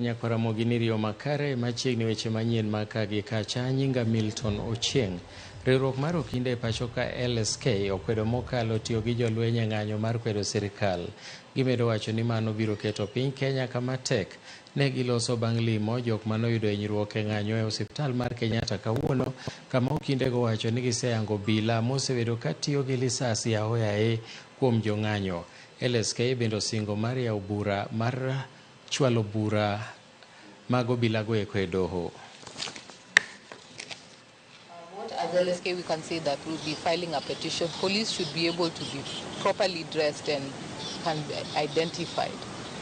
Nyakwara Ramogi ni riyo makare machiegni weche manyien ma ka gi kacha. Nyinga Milton Ochieng. Riwruok mar okinde e pacho ka LSK okwedo mokalo tiyo gi jolweny e ng'anyo mar kwedo sirikal. Gimedo wacho ni mano biro keto piny Kenya kama tek. Ne giloso bang' limo jok manoyudo hinyruok e ng'anyo e osiptal mar Kenyatta kawuono, kama okindego wacho ni giseyango obila mosebedo ka tiyo gi lisasi ahoyaye kuom jong'anyo. LSK bende osingo mar yawo bura mar chwalo bura mag obilago eko e doho. What as LSK we can say that we'll be filing a petition. Police should be able to be properly dressed and can be identified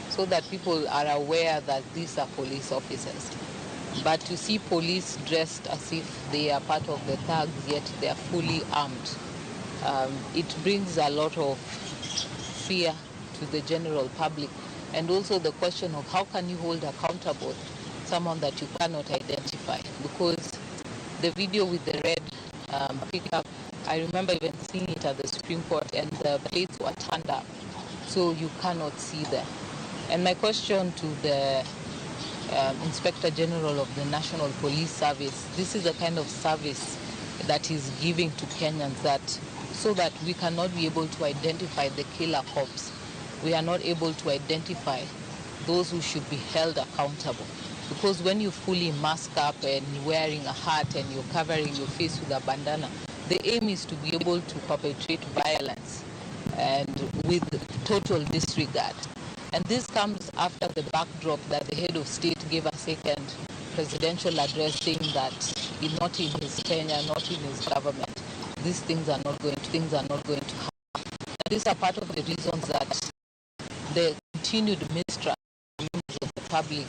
so that people are aware that these are police officers. But to see police dressed as if they are part of the thugs, yet they are fully armed, it brings a lot of fear to the general public. And also the question of how can you hold accountable someone that you cannot identify? Because the video with the red pickup, I remember even seeing it at the Supreme Court, and the plates were turned up, so you cannot see them. And my question to the Inspector General of the National Police Service, this is the kind of service that is giving to Kenyans, that so that we cannot be able to identify the killer cops. We are not able to identify those who should be held accountable. Because when you fully mask up and you're wearing a hat and you're covering your face with a bandana, the aim is to be able to perpetrate violence and with total disregard. And this comes after the backdrop that the head of state gave a second presidential address saying that not in his tenure, not in his government, these things are not going to, things are not going to happen. And these are part of the reasons that the continued mistrust of the public,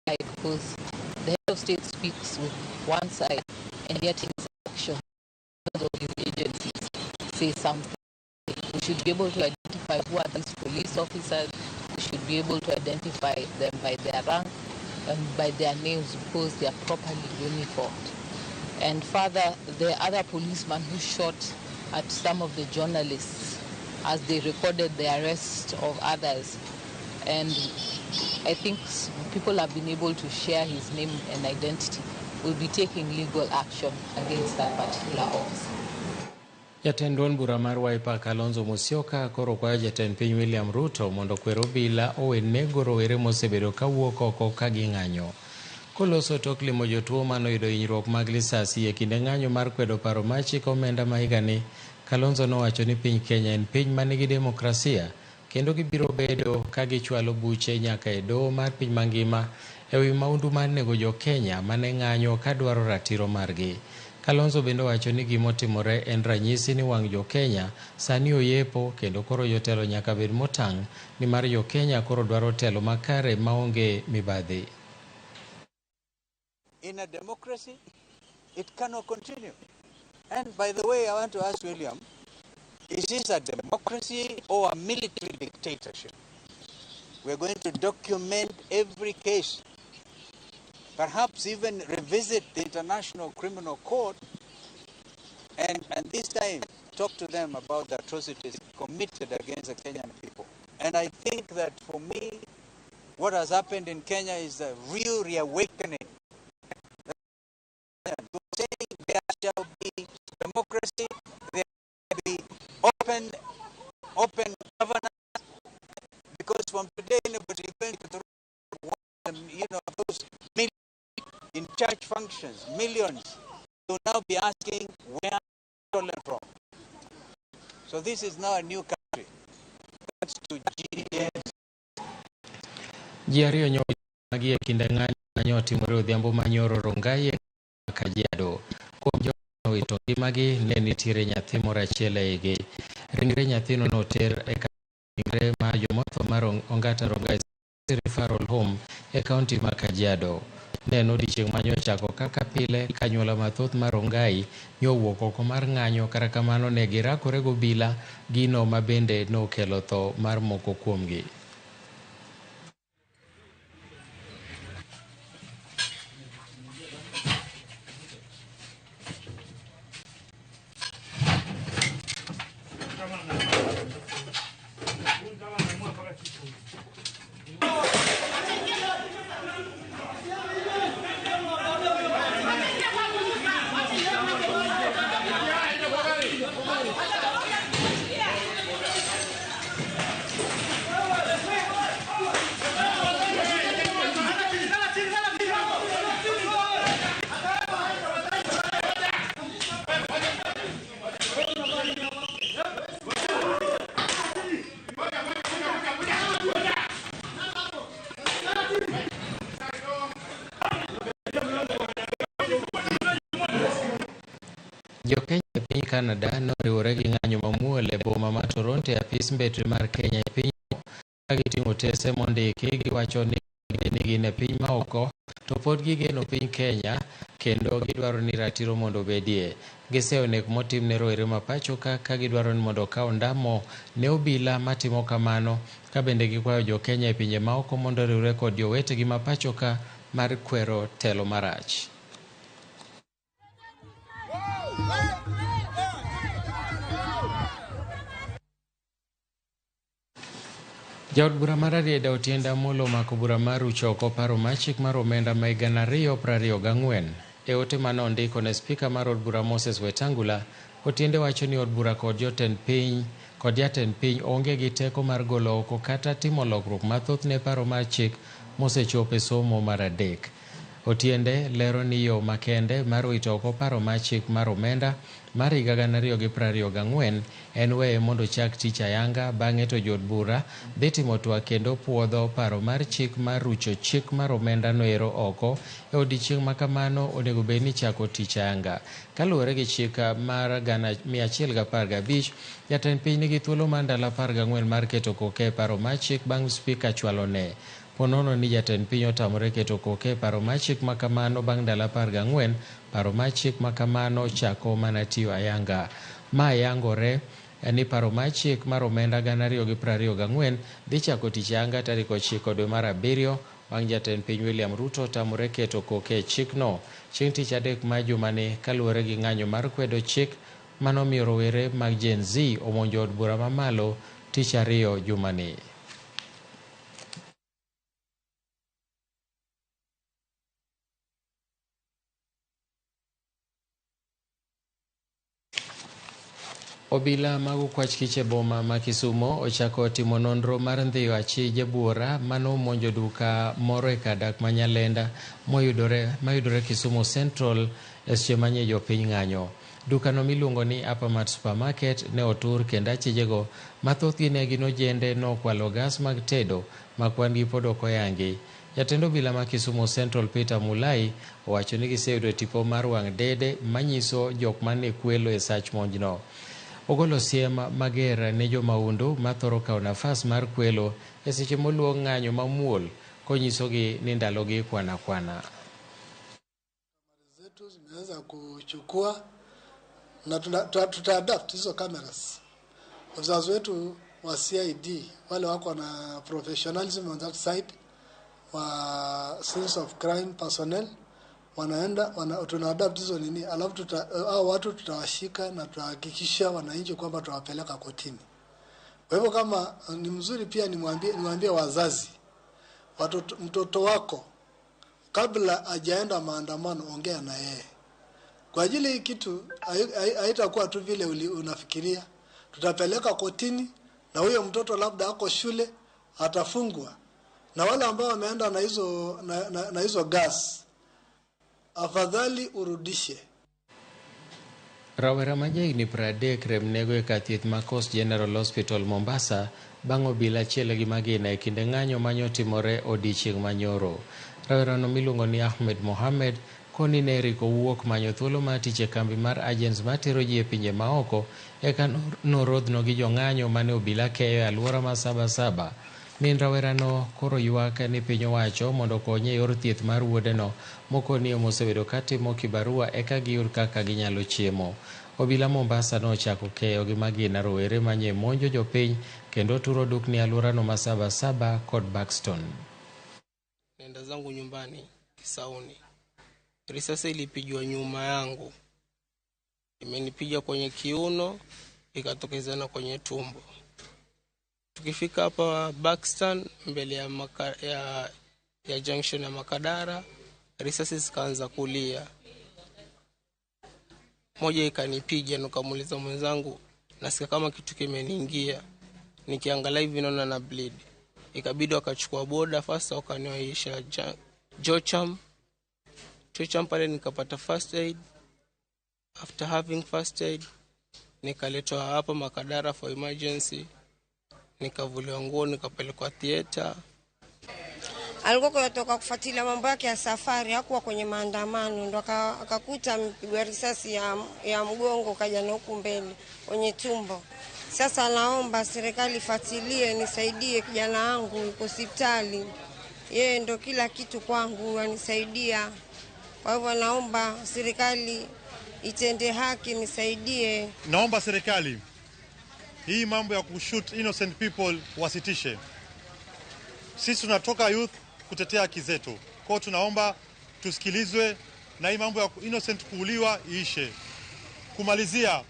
because the head of state speaks with one side, and yet his actions of his agencies say something. We should be able to identify who are these police officers. We should be able to identify them by their rank and by their names, because they are properly uniformed. And further, the other policeman who shot at some of the journalists as they recorded the arrest of others. And I think people have been able to share his name and identity. Will be taking legal action against that particular officer. Jatend duond bura mar Wiper Kalonzo Musyoka koro kwayo jatend piny William Ruto mondo okwer obila owe nego rowere mosebedo kawuok oko ka ging'anyo. Koloso tok limo jotuo manoyudo hinyruok mag lisasi e kinde ng'anyo mar kwedo paro mar chiko omenda ma higani, Kalonzo nowacho ni piny Kenya en piny manigi demokrasia kendo gibiro bedo ka gichwalo buche nyaka e doho mar piny mangima e wi maundu mar nego jo Kenya mane ng'anyo ka dwaro ratiro margi. Kalonzo bende owacho ni gimotimore en ranyisi ni wang' jo Kenya sani oyepo kendo koro jotelo nyaka bed motang' nimar jo Kenya koro dwaro telo makare maonge mibadhi. In a democracy, it cannot continue. And by the way, I want to ask William, is this a democracy or a military dictatorship? We're going to document every case, perhaps even revisit the International Criminal Court, and this time talk to them about the atrocities committed against the Kenyan people. And I think that for me, what has happened in Kenya is a real reawakening. Saying there shall be democracy, there shall be open governance, because from today anybody is going to throw, those millions in church functions, millions, will now be asking where stolen from. So this is now a new country. Thanks to GDS. Ji ariyo nyo magi e kinde ng'anyo otimore odhiambo manyoro Rongai e Kajiado. Kuom jogo mowito ngimagi ne nitiere nyathi moro achiel e igi. Ringre nyathino noter e ringre mar jomotho mar Ongata Rongai Referral Home e kaunti ma Kajiado. Ne en odiechieng' manyochako kaka pile ka anyuola mathoth mar Rongai nyowuok oko mar ng'anyo, kata kamano ne girakore gobila, gino ma bende nokelo tho mar moko kuomgi. Jo-Kenya e piny Canada noriwore gi ng'anyo mamuol e boma ma Toronto e apis mbetre mar Kenya e pinyno ka giting'o otese mondiki giwacho ni gin e piny maoko to pod gigeno piny Kenya kendo gidwaro ni ratiro mondo obedie. Giseyo nek motim ne rowere ma pacho ka gidwaro ni mondo okaw ndamo ne obila matimo kamano ka bende gikwayo jo-Kenya e pinje maoko mondo oriwre kod jowetegi ma pacho ka mar kwero telo marach. Jaod bura mar Rarieda Otiende Amollo omako bura mar rucho oko paro mar chik mar omenda ma 2024. E ote mane ondiko ne spika mar od bura Moses Wetangula, Otiende wacho ni od bura kod jatend piny onge gi teko mar golo oko kata timo lokruok mathoth ne paro mar chik mosechop e somo mar 3. Otiende lero ni yo makende mar wito oko paro mar chik mar omenda mar higa 2024 en weye mondo chak tich ayanga bang'e to jood bura dhi timo twak kendo puodho paro mar chik mar rucho chik mar omenda noero oko e odiechieng' ma kamano onego bed ni chako tich ayanga. Kaluwore gi chik mar 115, jatend piny nigi thuolo mar ndalo 14 mar keto koke e paro mar chik bang' spika chwalone. Ponono ni jatend piny otamore keto koke e paro mar chik makamano bang' ndalo 14, paro mar chik makamano chako mana tiyo ayanga. Ma yangore ni paro mar chik mar omenda 2024 dhi chako tich ayanga tarik 9 dwe mar 7 bang' jatend piny William Ruto otamore keto koke e chikno chieng' tich adek ma jumani kaluwore gi ng'anyo mar kwedo chik manomiyo rowere mag Gen Z omonjo od bura mamalo tich ariyo jumani. Obila mag okwach kich e boma ma Kisumo ochako timo nonro mar ndhiyo achije buora manomonjo duka moro e kar dak ma Nyalenda mayudore Kisumu Central e seche manye jopiny ng'anyo. Dukano miluongo ni Uppermart Supermarket ne otur kendo achijego mathothgi ne gin ojende nokwalo gas mag tedo ma kwan gi pod ok oyangi. Jatend obila ma Kisumu Central Peter Mulai owacho ni giseyudo tipo mar wang' dede manyiso jok mane kwelo e sach monjno. Ogolo siem mager ne jomahundu mathoro kawo nafas mar kwelo e seche moluong ng'anyo mamuol konyisogi ni ndalogi kwana kwana. Zetu zimeweza kuchukua na tutaadapt hizo cameras. Wazazi wetu wa CID wale wako na professionalism on that side wa scenes of crime personnel wanaenda tunaadapt hizo nini, alafu hao watu tutawashika na tutahakikisha wananchi kwamba tutawapeleka kotini. Kwa hivyo kama ni mzuri pia niwaambie wazazi, mtoto wako kabla hajaenda maandamano ongea na yeye. Kwa ajili hii kitu haitakuwa tu vile unafikiria. Tutapeleka kotini na huyo mtoto labda ako shule atafungwa. Na wale ambao wameenda na hizo na hizo gas, afadhali urudishe. Rawera ma jahigni 30 rem nego e kar thieth ma Coast General Hospital Mombasa bang' obila achiel gi magina e kinde ng'anyo manyotimore odiechieng' manyoro. Rawerano miluongo ni Ahmed Mohamed koni ne rik owuok manyo thuolo mar tich e kambi mar agents matero ji e pinje maoko eka norodhno gi jong'anyo mane obila keyo e alwora ma Sabasaba. Min rawerano koro ywak ni piny owacho mondo okonye e yor thieth mar wuodeno mokoni mosebedo katimo kibarua eka giyud kaka ginyalo chiemo. Obila Mombasa nochako keyo gi magina rowere manye monjo jopiny kendo turo dukni alworano ma Sabasaba kod Buxton. Nenda zangu nyumbani Kisauni. Risasi ilipigwa nyuma yangu. Imenipiga kwenye kiuno, ikatokezana kwenye tumbo. Tukifika hapa Buxton mbele ya junction ya Makadara, risasi zikaanza kulia. Moja ikanipiga, nikamuuliza mwenzangu, nasikia kama kitu kimeniingia. Nikiangalia hivi naona na bleed. Ikabidi wakachukua boda first wakanionyesha Jocham. Jocham pale nikapata first aid. After having first aid nikaletwa hapa Makadara for emergency. Nikavuliwa nguo nikapelekwa theater. Alikuwa kutoka kufuatilia mambo yake ya safari, hakuwa kwenye maandamano, ndo akakuta amepigwa risasi ya mgongo kaja na huku mbele kwenye tumbo. Sasa naomba serikali ifuatilie, nisaidie kijana wangu yuko hospitali. Yeye ndo kila kitu kwangu, anisaidia. Kwa hivyo naomba serikali itende haki, nisaidie. Naomba serikali hii mambo ya kushoot innocent people wasitishe. Sisi tunatoka youth kutetea haki zetu. Kwa tunaomba tusikilizwe na hii mambo ya innocent kuuliwa iishe. Kumalizia,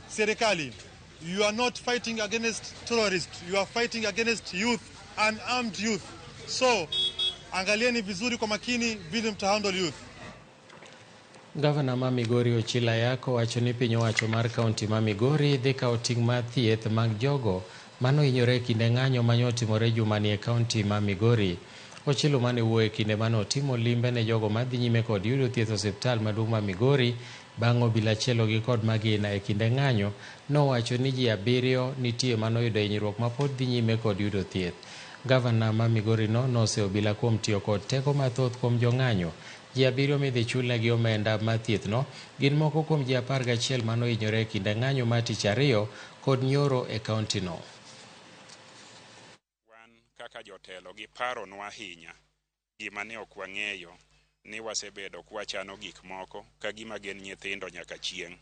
serikali, you are not fighting against terrorists, you are fighting against youth, unarmed youth. So, angalieni vizuri kwa makini vile mtahandle youth. Gavana ma Migori Ochila Yako wacho ni piny owacho mar kaunti ma Migori dhi kawo ting' mar thieth mag jogo manohinyore e kinde ng'anyo manyotimore jumani e kaunti ma Migori. Ochilo mane wuoyo e kinde mane otimo limbe ne jogo madhi nyime kod yudo thieth e osiptal maduong' ma Migori bang' obila chielogi kod magina e kinde ng'anyo, nowacho ni ji 7 nitie manoyudo hinyruok mapod dhi nyime kod yudo thieth. Gavana ma Migori no noseyo obila kuom tiyo kod teko mathoth kuom jong'anyo. Ji 7 midhi chulnegi omenda mar thiethno gin moko kuom ji 11 manohinyore e kinde ng'anyo mar tich ariyo kod nyoro e kaunti no. Wan kaka jotelo gi paronwa ahinya gima ne ok wang'eyo ni wasebedo kwachano gik moko ka gima gin nyithindo nyaka chieng'.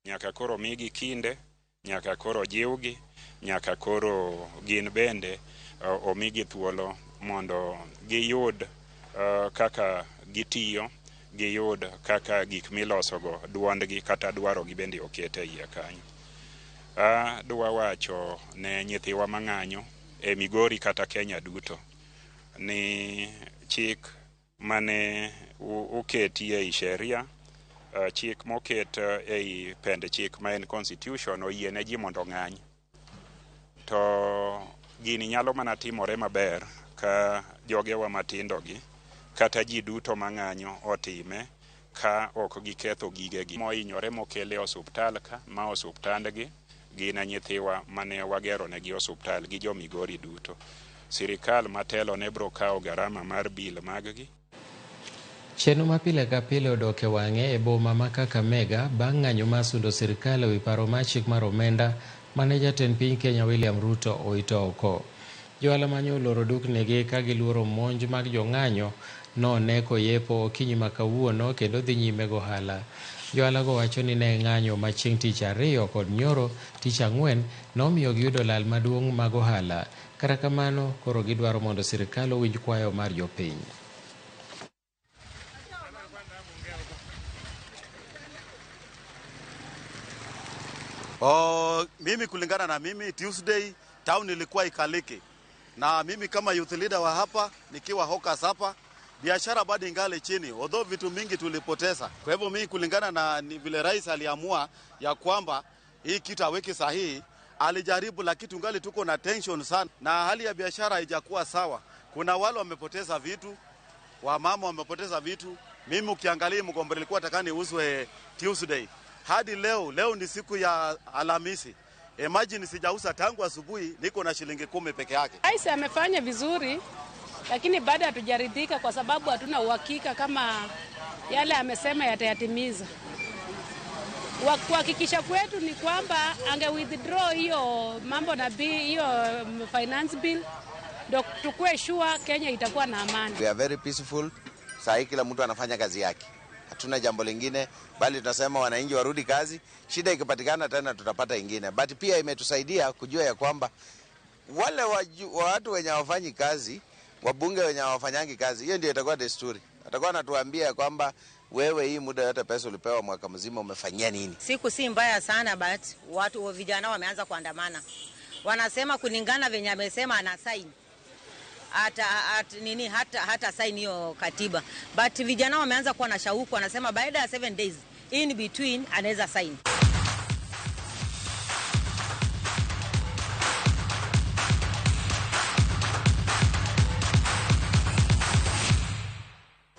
Nyaka koro migi kinde, nyaka koro jiwgi, nyaka koro gin bende omigi thuolo mondo giyud kaka gitiyo, giyud kaka gik milosogo duondgi kata dwarogi bende oket e iye kanyo. Adwa wacho ne nyithiwa mang'anyo e Migori kata Kenya duto ni chik mane oketi ei sheria, chik moket ei pend chik ma en constitution oyiene ji mondo ong'any. To gini nyalo mana timore maber ka jogewa matindogi kata ji duto mang'anyo otime ka ok giketho gigegi. Mohinyore mokele osuptal ka, ma osuptandgi gin nyithiwa mane wagero negi osuptal gi jo Migori duto. Sirikal matelo ne bro kawo garama mar bil maggi. Chenro ma pile ka pile odok e wang'e e boma ma Kakamega bang' ng'anyo mar sundo sirikal ewi paro mar chik mar omenda mane jatend piny Kenya William Ruto oito oko. Johala manyo oloro duknigi ka giluoro monj mag jong'anyo none koyepo okinyi ma kawuono kendo dhi nyime gohala. Johala go wacho ni ne ng'anyo ma chieng' tich ariyo kod nyoro tich ang'wen nomiyo giyudo lal maduong' mag ohala. Kata kamano koro gidwaro mondo sirikal owinj kwayo mar jopiny. Mimi kulingana na mimi Tuesday town ilikuwa ikaliki. Na mimi kama youth leader wa hapa nikiwa hawkers hapa biashara bado ingali chini, although vitu mingi tulipoteza. Kwa hivyo mimi kulingana na vile rais aliamua ya kwamba hii kitu aweke sahihi, alijaribu, lakini tungali tuko na tension sana na hali ya biashara haijakuwa sawa. Kuna wale wamepoteza vitu, wamama wamepoteza vitu. Mimi ukiangalia mgombe ilikuwa takani uzwe Tuesday. Hadi leo ni siku ya Alhamisi. Imagine sijauza tangu asubuhi, niko na shilingi 10 peke yake. Rais amefanya vizuri, lakini bado hatujaridhika kwa sababu hatuna uhakika kama yale amesema yatayatimiza. Kuhakikisha kwetu ni kwamba ange withdraw hiyo mambo na hiyo finance bill ndio tukue sure Kenya itakuwa na amani. We are very peaceful. Saa kila mtu anafanya kazi yake. Hatuna jambo lingine bali tunasema wananchi warudi kazi. Shida ikipatikana tena tutapata ingine. But pia imetusaidia kujua ya kwamba wale watu wenye hawafanyi kazi, wabunge wenye hawafanyangi kazi, hiyo ndio itakuwa desturi. Atakuwa anatuambia kwamba wewe hii muda yote pesa ulipewa mwaka mzima umefanyia nini? Siku si mbaya sana, but watu vijana wameanza kuandamana. Wanasema kulingana venye amesema ana sign. Hata sign hiyo katiba. But vijana wameanza kuwa na shauku, wanasema baada ya 7 days in between anaweza sign.